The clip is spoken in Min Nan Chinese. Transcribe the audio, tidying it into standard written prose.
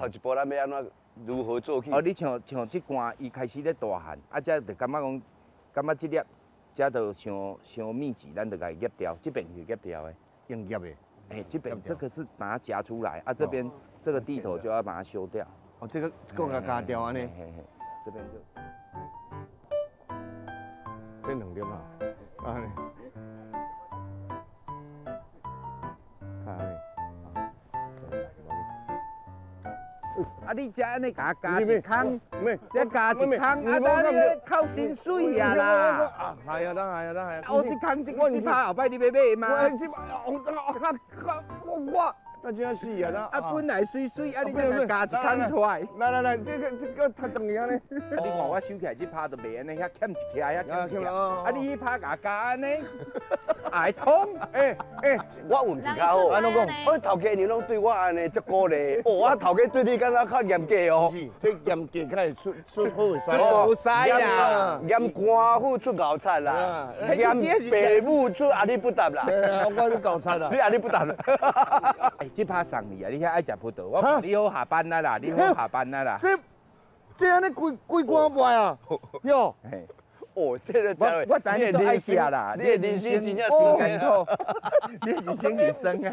頭一步咱欲按怎如何做起？哦，你像像這罐，伊開始咧大漢，啊，這就感覺講，感覺這粒，這就傷傷密集，咱就共伊夾掉，這邊是夾掉的。用夾的。欸，這邊這個是把它夾出來，啊，這邊這個蒂頭就要把它修掉。哦，這個閣共加掉按呢？嘿嘿，這邊就。這兩粒啊，按呢。按呢。啊！你遮按呢共加一空，這加一空，啊！等你扣薪水啊啦！啊，係啊，得係啊，得係啊！哦，這空這這拍後擺你欲買嗎？我這我我我，那真死啊！啊，本來媠媠，啊，你這共加一空出來。來來來，這個這個較長去按呢。啊，你看我收起來這拍就袂按呢，遐欠一徛，遐欠一徛。啊，你彼拍共加按呢，會通？欸欸，我運氣較好。按怎講？我頭家娘攏對我按呢足鼓勵。哦，我頭家對你敢若較嚴格哦。這嚴格較會出出好的師。出好師啦。嚴官府出𠢕賊啦，嚴爸母出阿里不達啦。我是𠢕賊啦。你阿里不達啦。這拍送你啊！你遐愛食葡萄，我看你好下班啊啦，你好下班啊啦。這這按呢規規罐賣啊？喲。哦，這個我我知你都愛食啦，你的人生真正酸苦，你的人生是酸的。